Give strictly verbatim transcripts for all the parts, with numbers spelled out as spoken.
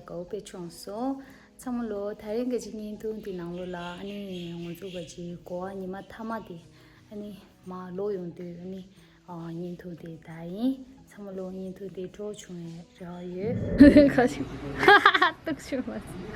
དགའ་པོ་དཔེ་བྱུང་སོང་། ཚང་མ་ལོ་ད་རིང་གི་ཅིག་བརྙན་ཐུང་འདི་ནང་ལོ་ལ་ཨ་ནི་ང་ཚོ་གི་ཅིག་གོ་བ་ཉི་མ་མཐའ་མ་དེ་ཨ་ནི་མ་ལོ་ཡོང་དུས་ཨ་ནི་ཨ་བརྙན་ཐུང་དེ་ད་ཡིན། ཚང་མ་ལོ་བརྙན་ཐུང་དེ་སྤྲོ་བྱུང་བའི་རེ་བ་ཡོད། ཁ་ཤས་ཏོག་ཞུ་མ་སོང་།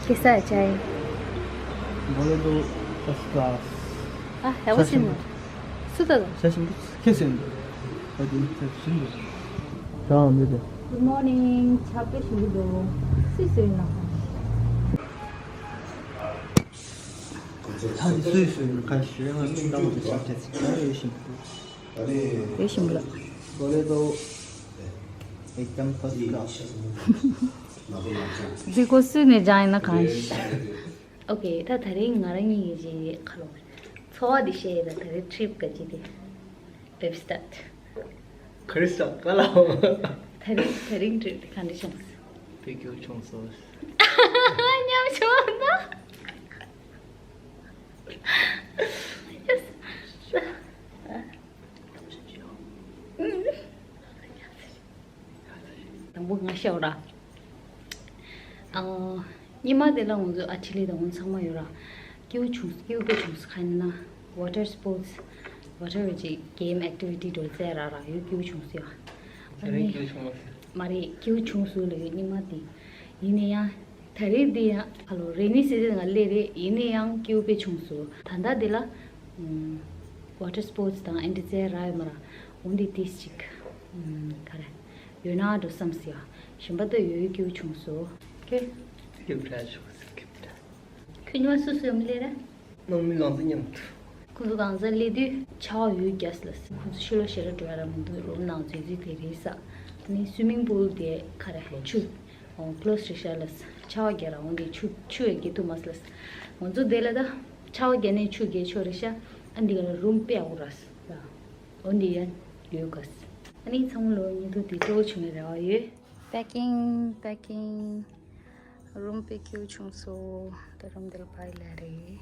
कैसा है चाय? बोले तो फर्स्ट क्लास। हाँ, है वो सिंधु। सुता था। शासन के सिंधु। अभी शासन। राम दे दे। Good morning. छापे शुरू दो। सी से ना। ད་དེ་སུས་སུས་ནི་ག་ཞུ་ཡང་མིང་དང་དུ་ཤག་ཆེ་ཚིག་ད་རེ་ཞིམ་པོ། རེ་ཞིམ་པོ་ལ། बोले तो एकदम फर्स्ट क्लास। འདི་ཀོ་སུས་ནས་སྦྱང་ཡིན་ན་གང་ཞིག་ཨོ་ཀེ། ད་ད་རེས་ང་རང་གཉིས་ཀྱི་རྗེས་ཁ་ལོ། འཚོ་བ་འདི་བཤད་ཡིན་ད་ད་རེས་ཁྲིབ་ག་ཅི་དེ། Baby start. ཁ་རི་སོ་ཀ་ལ། ད་རིང་ད་རིང་ཁྲིབ་དེ་ག་འདྲ་བྱུང་སོང་། དེ་སྐྱོ་བྱུང་སོང་། ཉམ་ཆུང་ན། Yes. དང་པོ་ང་ཤོག་ར། ཨ། ཉི་མ་དེ་ལ་ང་ཚོ་ཨ་ཆི་ལི་དང་ཚང་མ་ཡོད་ར། སྐྱིད་པོ་བྱུང་སྐྱིད་པོ་བྱུང་ཁ་ན་water sports whatever ཅིག་game activity འགྲོ་ཚེ་ར་ར་ཡོད་སྐྱིད་པོ་བྱུང་སོང་ཡ། ད་རིང་སྐྱིད་པོ་བྱུང་བ། མ་རེད་སྐྱིད་པོ་བྱུང་སོང་ལ་ཡོད་ཉི་མ་དེ། ཡིན་ན་ཡང་། ད་རེས་འདི་ཡང་ཧ་ལོ་rainy season ང་སླེབས་རེད་ཡིན་ན་ཡང་སྐྱིད་པོ་དཔེ་བྱུང་སོང་ད་ལྟ་འདི་ལ། ཨུམ། water sports དང་ཨེ་འདྲ་ཚེ་ར་ཡོད་མ་ར། འོན་ཏེ་ཏིས་ཅིག་ཨུམ། ག་རེ། ཡོད་ན་འགྲོ་བསམ་སི་ཡ། གཞན་པ་ད་ཡོད་ཡོད་སྐྱིད་པོ་བྱུང་སོང་། ཁྱོད། སྐྱིད་པོ་འདྲ་བྱུང་སོང་སྐྱིད་པོ་འདྲ། ཁྱོད་ཉི་མ་སུ་སུ་ཡོད་མ་སླེབས་ར། ནང་མི་ལང་ཚོ་མཉམ་དུ། ཁོང་ཚོ་གང་ཟག་སླེབས་དུས་ཆར་པ་ཡོད་རྒྱག་ལ། ཁོང་ཚོ་ཕྱི་ལོགས་ཞེ་དྲག་འགྲོ་ཡ་ར་མི་འདུག་རུམ་ནང་འཛུལ་འཛུལ་དེ་རེད་ས། ནི་swimming pool དེ་ཁ་རེ་ཆུ། ཨོ་close རེད་ཤག་ལ། ཆར་པ་རྒྱག་ར་འོང་དེ་ཆུ་ཆུ་ཡོད་རྒྱག་ཐུབ་མ་སོང་ལ། ང་ཚོ་དེ་ལ་ད་ཆར་པ་རྒྱག་ནས་ཆུ་རྒྱག་ཆོག་རེད་ཤག་ཨ་འདི་ག་ལ་རུམ་དཔེ་ཡག་པོ་ར་ས། འོ་འདི་ཡ་ཡོད་ག་ས། ཨ་ནི་ཚང་མ་ལོ་ཉིན་ཐོ་དེ་སྤྲོ་བོ་བྱུང་བའི་རེ་བ་ཡོད། Packing, packing. རུམ་དཔེ་སྐྱིད་པོ་བྱུང་སོང་། ད་རུམ་འདི་ལ་པའི་ལ་རེད།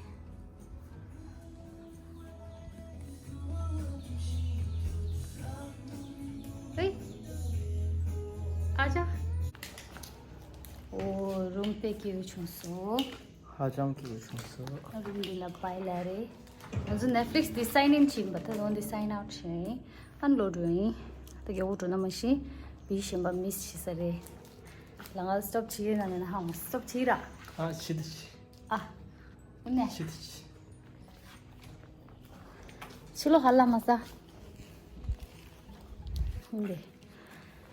ཧེ། ཨ་ཅག་ཨོ་རུམ་དཔེ་སྐྱིད་པོ་བྱུང་སོང་། ཧ་ཅང་སྐྱིད་པོ་བྱུང་སོང་། ད་རུམ་འདི་ལ་པའི་ལ་རེད། ང་ཚོ་Netflix འདི་sign in བྱས་ཡིན་པ་ད་རུང་འདི་sign out བྱས་ཡིན། ཨ་ནི་ལོ་འགྲོ་ཡིན། ད་རྒྱལ་པོ་འགྲོ་ན་མ་ཤེས། བི་གཞན་པ་miss བྱེད་ས་རེད། ལ་ང་stop བྱེད་ཡོད་ན་མེད་ན་ཧ་མ་stop བྱེད་ར། ཨ་ཕྱི་དུ་ཕྱི། ཨ། དངོས་གནས། ཕྱི་དུ་ཕྱི། ཕྱི་ལོགས་ཧ་ལམ་མ་ཟ། ཡིན་པས།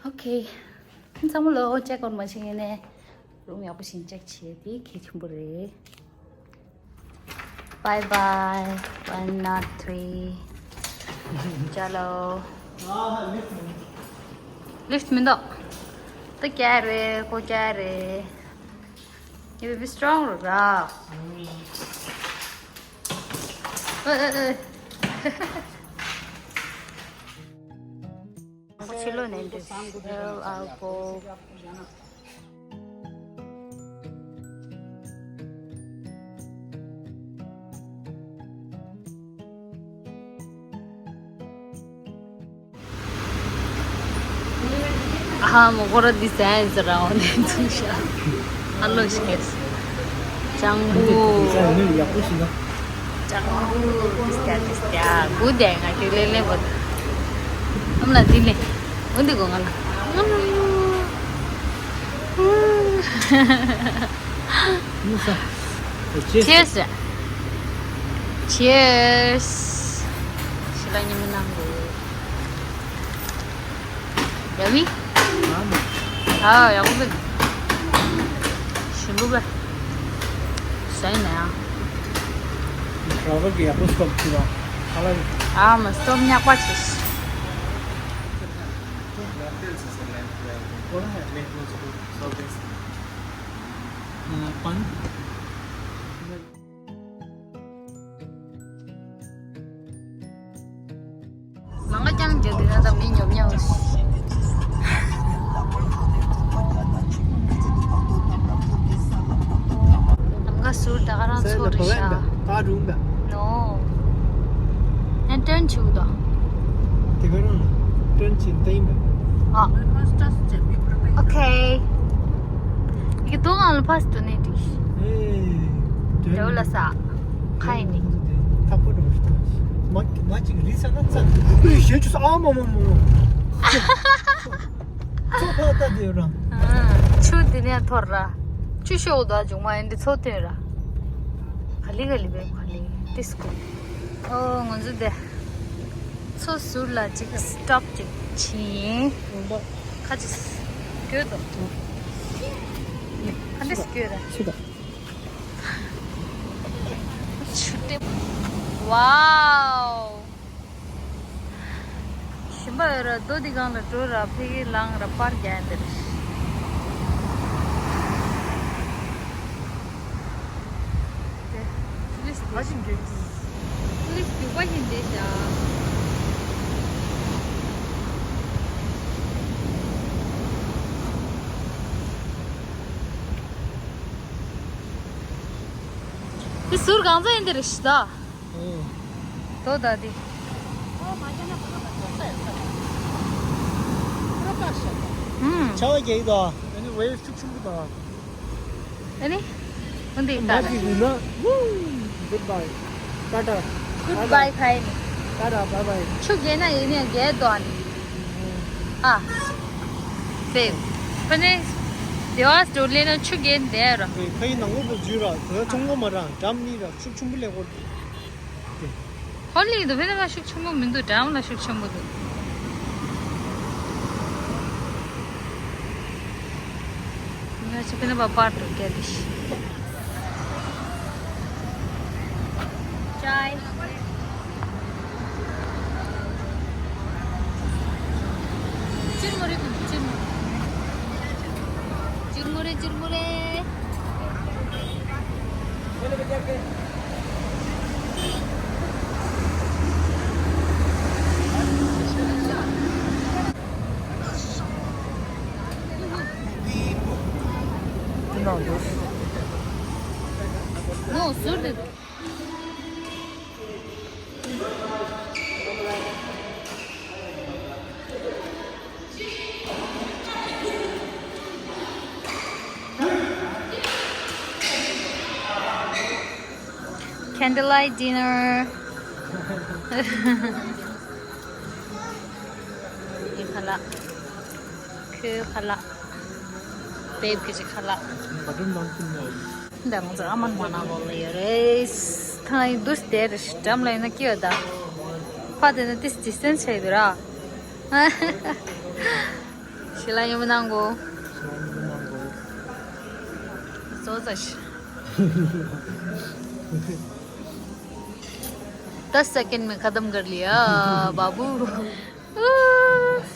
ཨོ་ཁེ། ཚང་མ་ལོ་ཅེག་ཨའུཊ་མ་བྱེད་ཡིན་ནས། རུམ་ཡག་པོ་ཞིག་ཅེག་བྱས་དེ་གལ་ཆེན་པོ་རེད། Bye bye, one not three. चलो। लिफ्ट མི་འདུག་ད་ཀྱ་རེད་ཀོ་ཀྱ་རེད། You will be strong ར། ཨེ་ཨེ་ཨེ། ཕྱི་ལོགས་ནས་འདི་སེལ་ཨའོ་པོ། ཨ་མོ་ཁོ་ར་འདི་ཟ་ཡིན་ཟེར་ར་འོ་ནས་འཛུགས་ཤག་ཨ་ལོ་ཞིག་གས། ལྕང་བུ། ལྕང་བུ་ཏིས་ཏ་ཏིས་ཏ་གུ་དེ་ང་ཁྱོད་ལེ་ལེ་བོ། ཨམ་ལ་འདི་ལེ། འོ་འདི་གོ་ང་ལ། Cheers. Cheers. ཤི་ལ་ཉི་མ་ནང་གོ། ཡ་མི། ཨ་ཡག་པོ་འདུག་ཞིམ་པོ་བས། ཟ་ཡིན་ན་ཡང་། ཌ་རའི་བར་གྱིས་ཡག་པོ་སི་ཊོབ་བྱས་རོགས། ཨ་ལ། ཨ་མ་སི་ཊོབ་ཉག་པ་བྱས། ཨ་པན། མང་ང་རྐྱང་རྒྱག་དུས་ན་ད་མི་ཉོབ་ཉོབ། ནམ་མཁའ་ཟུར་ད་ག་རང་ཚོ་རེད་ཤག No. ཡང་ཊ་ ཀྲན་ཆུ་དོ། དེ་ག་རང་ཀྲན་ཆིན་ཏེ་མེ། ཨ། ཨོ་ཁེ། ཡི་གེ་དོ་ང་ལ་ཕ་སི་དོ་ནེ་ཏིག་ཨེ། དེ་ལ་ས། ཁ་ཡིན་ནི། ཐག་པོ་འགྲོ་ཤི་ཐག་ཤི། མ་མ་ཅིག་རི་ས་ན་ཙ། ཨེ་ཞེ་ཆུ་ས་ཨ་མ་མ་མ། ཚོ་ཕ་ད་དེ་ར། ཆུ་དེ་ནས་འཐོར་ར། ཆུ་ཤོག་དོ་ཇུང་མ་ཡིན་དེ་ཚོ་ཐོན་ར། ག་ལི་ག་ལི་བེ་ག་ལི་ཏིས་ཀོ། ཨོ་ང་ཚོ་དེ། མཚོ་ཟུར་ལ་ཅིག་སི་ཊོབ་ཅིག་བྱིན། ཁ་ཅིག་སྐྱོད་དོ། ཁ་འདྲ་སྐྱོད་ར། ཆུ་དང་། ཆུ་ཏེ། ཝའོ། ཞིམ་པ་ཡོད་ར་རྡོ་འདི་སྒང་ལ་འགྲོ་ར་ཕ་གི་ལངས་ར་པར་རྒྱག་འདི་རེད། དེ། ལིས་དེ། ཨ་ཞིམ་གྱི། ལིས་རྒྱུག་པ་ཡིན་དེ་བྱ། དེ་ཟུར་གང་ཚ་ཡིན་དེ་རེད་ཤི་ད། ཨེ། དོ་ད་དེ། ཨུམ། ཆ་བ་རྒྱག་གི་དོ། ཨ་ནི་ཝེབ་ཤུགས་ཆེན་པོ་དོ། ཨ་ནི། འོན་ཏེ་ད། མ་གི་ཡིན་ན། ཝུ། Goodbye. ཊ་ཊ། Goodbye ཕ་ཡིན། ཊ་ཊ། བའི་བའི། ཆུ་རྒྱས་ན་ཡིན་ནས་རྒྱས་དོ་ཨ་ནི། ཨ། ཕེབ། ཕ་ནི། དེ་བ་སྟོར་ལེ་ན་ཆུ་རྒྱས་འདས་ར། ཕ་ཡི་ནང་ལོགས་ལ་འཛུལ་ར། དེ་ཚོང་པ་མ་ར་འགྲམ་མི་ར་ཤུགས་ཆེན་པོ་ལས་སྐོར་དེ། ཧོ་ལི་དུ་ཕེ་ན་ཤུགས་ཆེན་པོ་མི་འདུག་འགྲམ་ལ་ཤུགས་ཆེན་པོ་འདུག་ང་ཅི་ཕེ་ན་པར་དུ་སྐྱེལ་ཏེ་ཤི། ཅའི། ཅིར་མོ་རེ་ཀུན་ཅིར་མོ། ཅིར་མོ་རེ་ཅིར་མོ་རེ། ནོ་ཟུར་དུ། Candlelight dinner. ཁ་ལག་ཁོའི་ཁ་ལག་བེབ་ཀི་ཅི་ཁ་ལག་འདི་ང་ཚོ་ཨ་མ་མ་ན་ལོ་ལ་ཡོད་རེད། ཐང་ཡི་དུས་དེར་འགྲམ་ལ་ཡིན་ན་སྐྱིད་ཡོད་ད། ཕ་དེ་ནི་ཏིས་ཏིས་སེན་ཆེ་དུ་ར། ཤི་ལ་ཡོད་མི་ནང་གོ། བཟོ་ཙ་ཤི། दस सेकंड में खत्म कर लिया बाबू।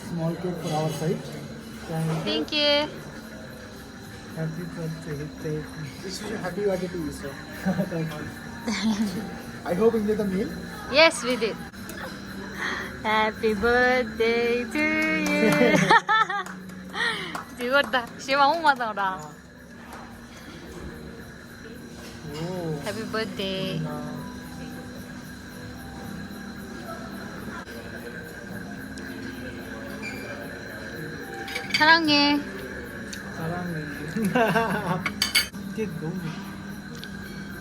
Small cake for our side. Thank you. Thank you. Happy birthday. Thank you. Wish you happy birthday to you, sir. Thank you. I hope you enjoy the meal. Yes, we did. Happy birthday to you. དེ་བར་ད་ཞེ་མ་འོང་མ་དང་ར། Happy birthday. ཁ་རང་ངེ། ཁ་རང་ངེ། ཀེག་དགོས་མེད།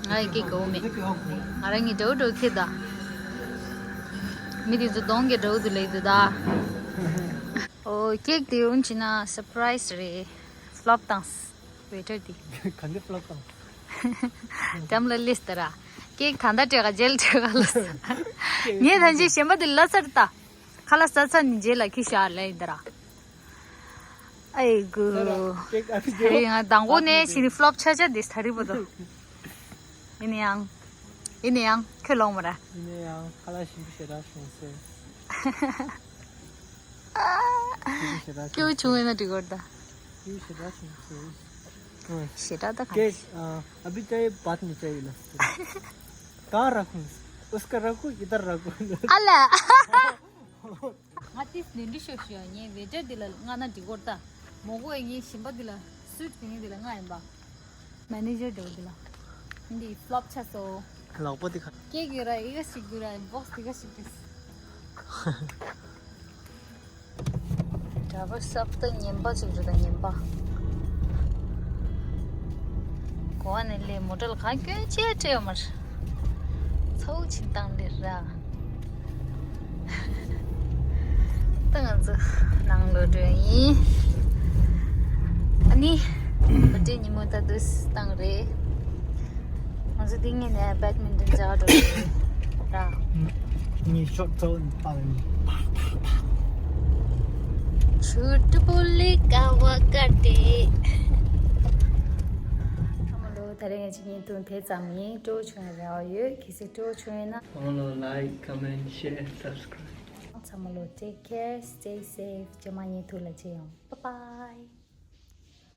ང་ཡི་ཀེག་དགོས་མེད། ང་རང་ངི་འགྲོ་འགྲོ་ཁེ་ད། མི་དེ་ཚོ་གདོང་གི་འགྲོ་དུ་ལེགས་དུ་ད། ཨོ་ཀེག་དེ་འོན་ཅི་ན་སར་པ་རའི་སི་རེད། ཕློབ་བཏང་། ཝེ་ཊར་དེ། ག་འདི་ཕློབ་བཏང་། འགྲམ་ལ་ལིས་ཏ་ར། ཀེག་ད་ལྟ་སྤྲད་ག་རྗེས་ལ་སྤྲད་ག་ལ། ངས་ད་ཅི་གཞན་པ་དེ་ལ་ཚར་ལྟ། ཁ་ལག་ཟ་ཚར་ནི་རྗེས་ལ་ཁི་ཤ་ལ་ཡིན་ད་ར། ཨེ་གུ། ད་ར་ཀེག་ཨ་ཕི་ཧེ་ང་དང་པོ་ནས་ཕྱིན་ནི་ཕློབ་ཆ་ཆ་དེ་ད་རི་བོ་དོ། ཡིན་ནའང་། ཡིན་ནའང་ཁྱོད་ལོང་མ་ར། ཡིན་ནའང་ཁ་ལག་ཞིམ་པོ་ཞེ་དྲག་བྱུང་སོང་། སྐྱིད་པོ་བྱུང་ཡོད་ན་འགྲིག་གོ་ད། སྐྱིད་པོ་ཞེ་དྲག་བྱུང་སོང་། ཞེ་དྲག་ད་ག་ཀེག་ཨ་ཨ་བི་ཅའི་བཱད་མེ་ཅའི་ལ། ག་ར་ཁུང་། ཨུས་ཀ་ར་ཁུང་ཨི་དར་ར་ཁུང་། ཨ་ལ། ང་ཏིས་ནི་འདི་ཤོ་ཤོ་ཡ་ངའི་ཝེ་ཊར་འདི་ལ་ང་ན་འགྲིག་གོ་ད། མོ་གོ་ཡ་ངའི་ཞིམ་པ་འདི་ལ་སུའིཊ་འདི་ངའི་འདི་ལ་ང་ཡིན་པ། མེ་ནེ་ཇར་འདྲ་བོ་འདི་ལ། འདི་ཕློབ་ཆ་སོ། ལག་པ་འདི་ཁ། ཀེག་ཡོད་ར་ཨི་ག་ཞིག་འདུག་ར་བོགས་འདི་ག་ཞིག་འདུག་གྲྭ་པ་སབ་ཏ་ངན་པ་ཅིག་རེད་ད། ངན་པ། གོ་བ་ནས་ལས་མོ་ཊ་ལ་གང་སྐྱོན་ཅི་ཡང་སྤྲད་ཡོད་མ་རེད། ཚ་བོ་ཆིན་བཏང་ལེ་ར། ད་ང་ཚོ་ནང་ལོག་འགྲོ་ཡིན། ཨ་ནི་བྷར་ཐི་ཌེ་ཉིན་མོ་ད་དུས་བཏང་རེད། ང་ཚོ་འདི་ངེད་ནས་བེད་མིན་ཊོན་རྒྱག་འགྲོ་རེད་ར། ངས་ཤོར་ཊི་ཚོ་ནས་བཏང་ཡིན། ཆུ་ཊི་པོ་ལི་ཀ་བ་ཀ་ཏེ། ཚང་མ་ལོ། ད་རེས་ངས་ཅིག་བརྙན་ཐུང་དེ་ཙམ་ཡིན། སྤྲོ་བོ་བྱུང་ཡོད་རེ་བ་ཡོད། གལ་སྲིད་སྤྲོ་བོ་བྱུང་ཡོད་ན། ཚང་མ་ལོ་like, comment, share, subscribe. ཚང་མ་ལོ། Take care, stay safe. རྗེས་མ་བརྙན་ཐུང་ལ་མཇལ་ཡོང་། Bye bye.